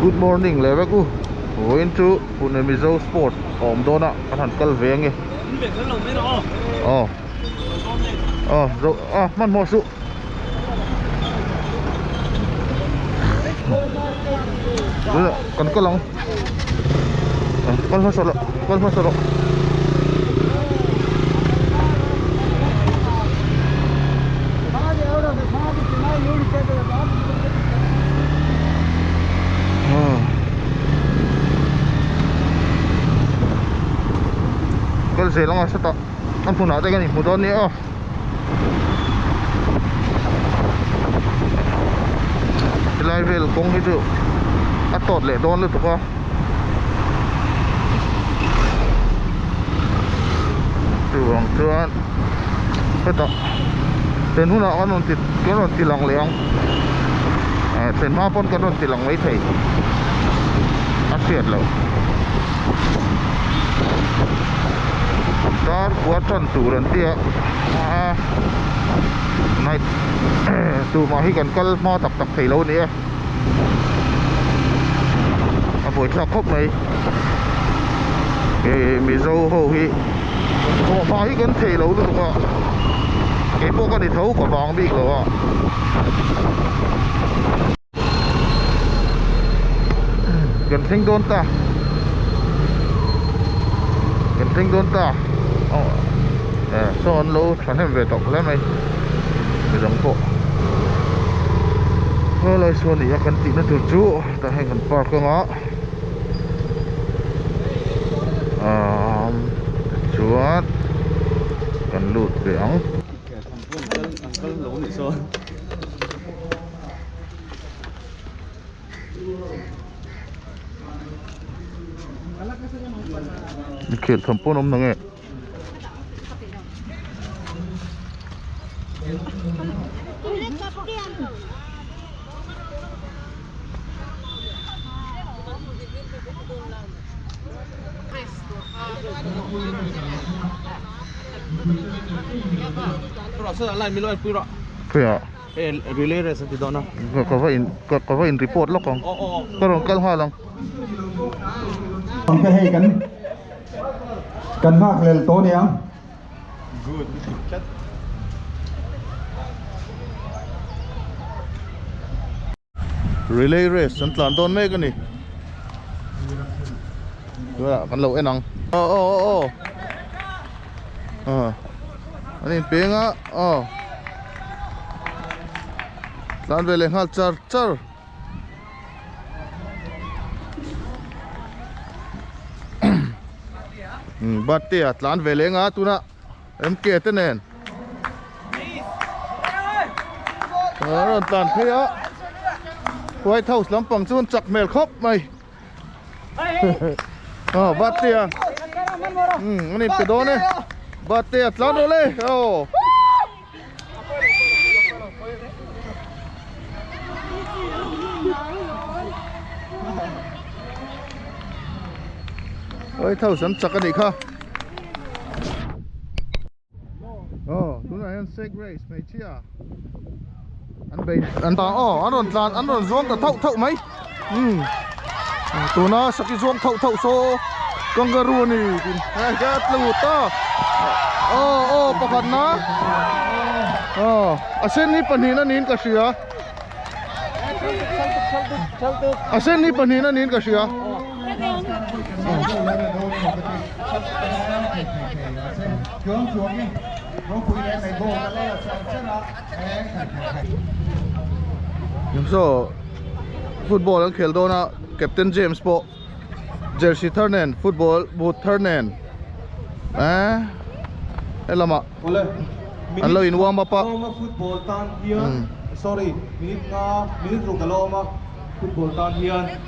Good morning leh vek u vawiin chu Pune Mizo sport a awm dawn a kan han kal ve ange aw aw zo a hmanhmawh suh kan kal ang kal hmasa rawh kal hmasa rawh. Kal zel anga sawtah a hmunah te kan inhmu dawn nia aw. Helai vel kawng hi chu a tawt leh dawn lutuk a. Chuvang chuan hetah thlen hunah kan rawn ti kan rawn ti lang leh ang eh thlen hma pawn kan rawn ti lang mai thei a hriat loh dar kua tan tur an tia a night tumah hi kan kal hma tak tak thei lo a ni e. A buaithlak khawp mai eh mizo ho hi thawhhma hi kan thei lo lutuk a keipawh ka ni tho ka vang bik lo a kan thleng dawn ta kan thleng dawn ta eh saw an lo thahnem ve tawh hle mai midang pawh. Helai sawn ih a kan tihna tur chu tah hian kan park anga tichuan kan lut ve ang. Inkhel tham pawn awm nange. Khawiah ka va in ka va in report lawk ang ka rawn kal nghal ang. Kan nghak lel tawh aniang. Relay race an tlan dawn mek a ni. Tunah kan lo en ang. Aw aw aw aw. Ah. An inpeng a. Aw. Tlan ve leh nghal char char. Birthday a tlan ve leng a tuna MK te nen a rawn tlan phei a White House lampang chu an chak hmel khawp mai aw birthday a an inpe dawn e birthday a tlan rawh le aw. Oi tho sam chak anih kha aw tunah hian sek race hmeichhia an bei an ta aw an rawn tlan an rawn zuang ta thauh thauh mai umm tuna saki zuang thauh thauh saw kangaroo a ni tin a tlu ta aw aw pakhat na aw a sen hi pahnih na niin ka hria a sen hi pahnih na niin ka hria. Saw football an khel dawn a captain James pawh jersey thar nen football boot thar nen eh helamah an lo in warm up a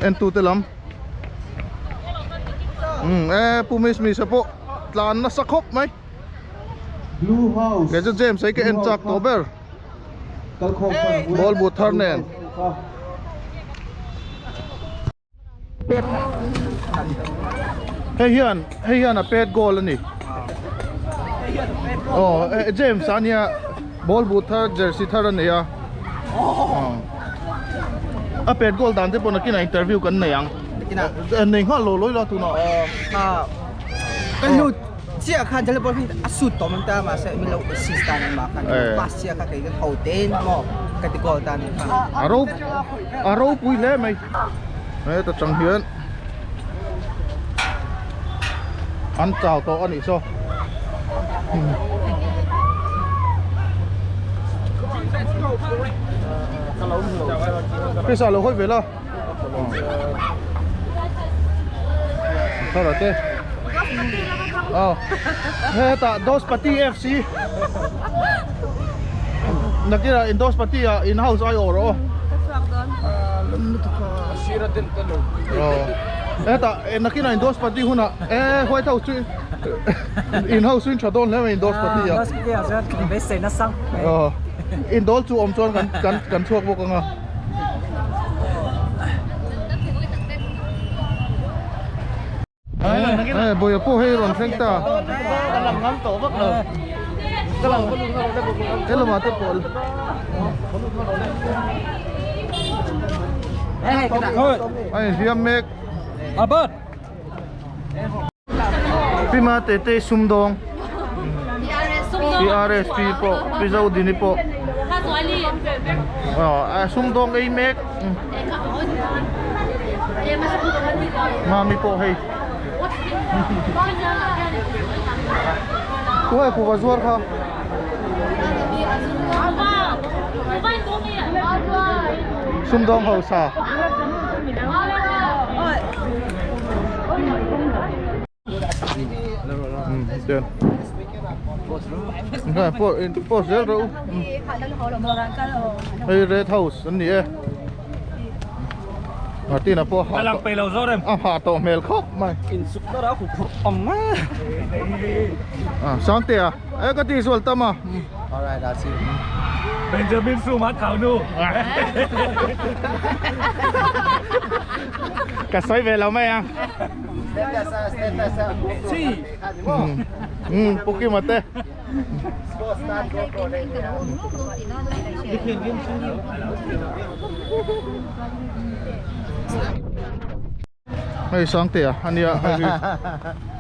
en tu te lam umm eh pu miss miss a pawh tlan nasa khawp mai. Kei chu James hi ka en chak tawh ber ball but thar nen. Hei hian hei hian a pet goal a ni aw James a nia ball but thar jersey thar a nei a. A pet goal dan te pawh nakinah interview kan nei ang. Nakinah. Nei nghal lo lawi la tunah. Kan lut chiah khan Jalil ball hi a shoot tawh man ta mahse min lo assist dan an mah khan pass chiah kha kei kan ho tein maw ka ti goal ta ni kha. A ro a ropui hle mai. Heta tang hian an chau tawh a nih saw. Pisa lo hawi ve la. Thara te. Aw. Heta Dos Pati FC. Nakira in Dos Pati ah in house ai awh rawh aw. Heta nakina in Dos Pati hunah e White House chu in house chu in tha dawn hle mai in Dos Pati ah. Dos Pati ah chuan kan beisei nasa. Aw. In dawl chu awm chuan kan kan kan chhuak bawk anga. Hei Bawia pawh hei rawn thleng ta. He lamah te pawh a inhliam mek. Pima Tete sumdawng PRSP pawh Pi Zodini pawh aw sumdawng ei mek Mami pawh hei Tungai kuhva zuar kha Sumdawng hausa. Post zel rawh u hei red house an ni e Martina pawh a hah a hah tawh hmel khawp mai Sangtea e ka tihsual tam a. Benjamin Su ma thau nu. Ka sawi ve lo mai ang. Um Pukima te. Hei Sangtea ania hei hi.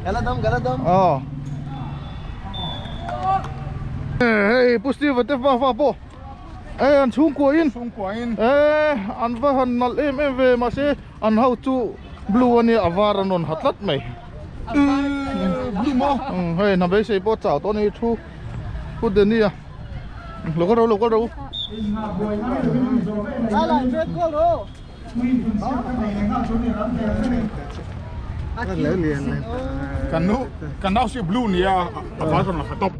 Galadam galadam. Aw. Hei Pu Steve te fa fa pawh. Hei an chhungkua in. Chhungkua in. Eh an va han nalh em em ve mahse an ho chu blue ania a var an rawn ha tlat mai. Blue maw? Hei hna beisei pawh chau tawh a ni thu Pu Danny a. Lo kal ro lo kal ro. Kan nu kan nau si blue nia a var rawn la kha tawp.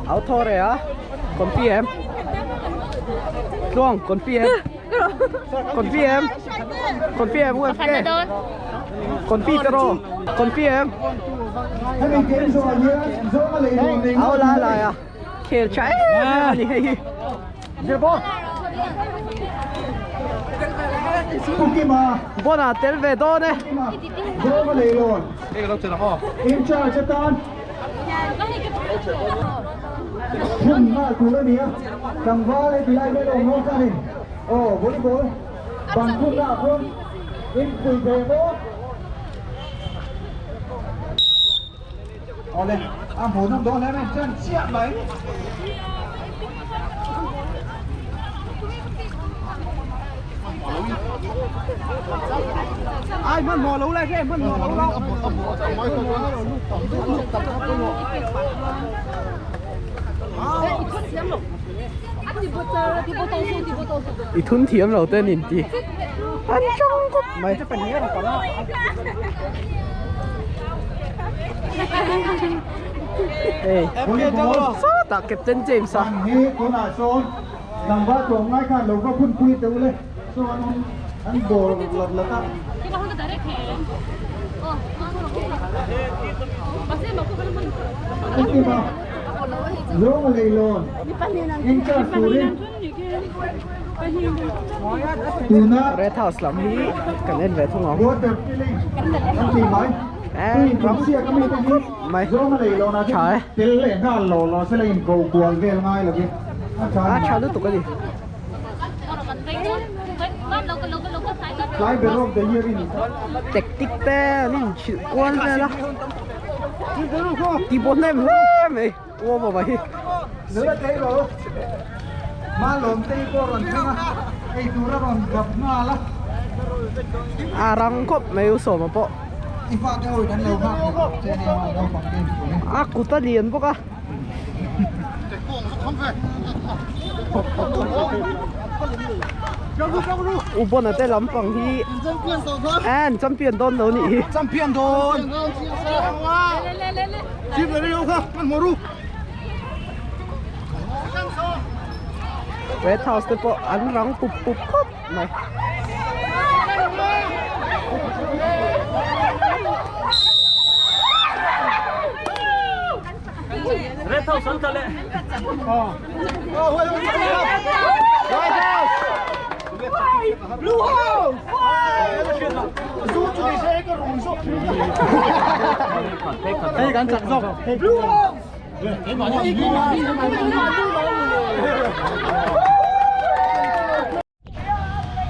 Áo thô rồi á còn phi em Luông còn phi em còn phi em còn phi em còn phi taro còn phi em Áo lá lại à Khel trái em ni hei Bona tel ve dawn e. Ai man mò lo lai khe man mò lo lo. I thun thiam lo te nin ti. An trong khawp mai. Hei sawtah Captain James a. Red House lam hi kan en ve thung ang. Mai tha e. A tha lutuk a ni. Tactic te an inchhilh kual vel a. Ti bawn em hle mai. Uama mai hi. A rang khawp mai u sawma pawh. A kut a lian bawk a. U bona te lampang hi an champion dawn lo nih hi. Champion dawn. Red House te pawh an rang pup pup khawp mai. Red House an tla leh.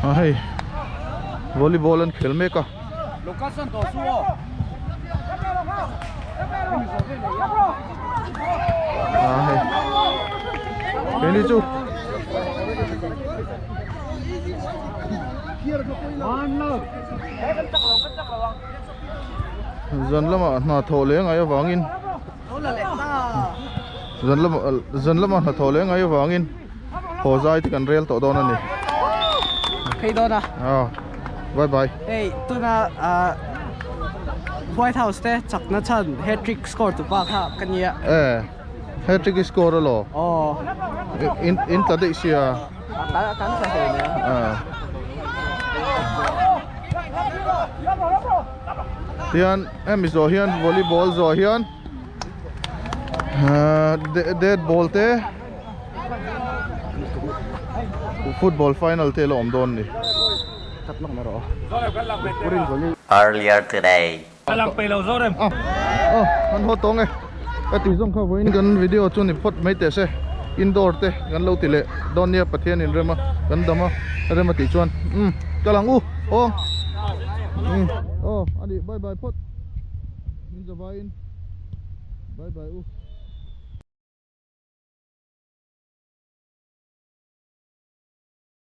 A hei volleyball an khel mek a. A hei keini chu zan lamah hna thawh leh ngai avangin zan lamah zan lamah hna thawh leh ngai avangin haw zai te kan rel tawh dawn a ni. Phei dawn a. Aw bye bye. Hei tuna ah White House te chakna chhan hat trick score tu pa kha ka nia. E hat trick i score alaw? Aw. In in tla daih sia. A kan tla hle nia. Ah. Tian hemi zawh hian volleyball zawh hian ah dead ball te football final te la awm dawn a ni. Earlier today. Aw an haw tawng e ka tih zawng kha vawiin kan video chu ni phawt mai teh se indoor te kan lo ti leh dawn nia Pathian in rem a kan dam a rem a tih chuan umm ka lang u aw umm aw a nih bye bye phawt min zavaiin bye bye u.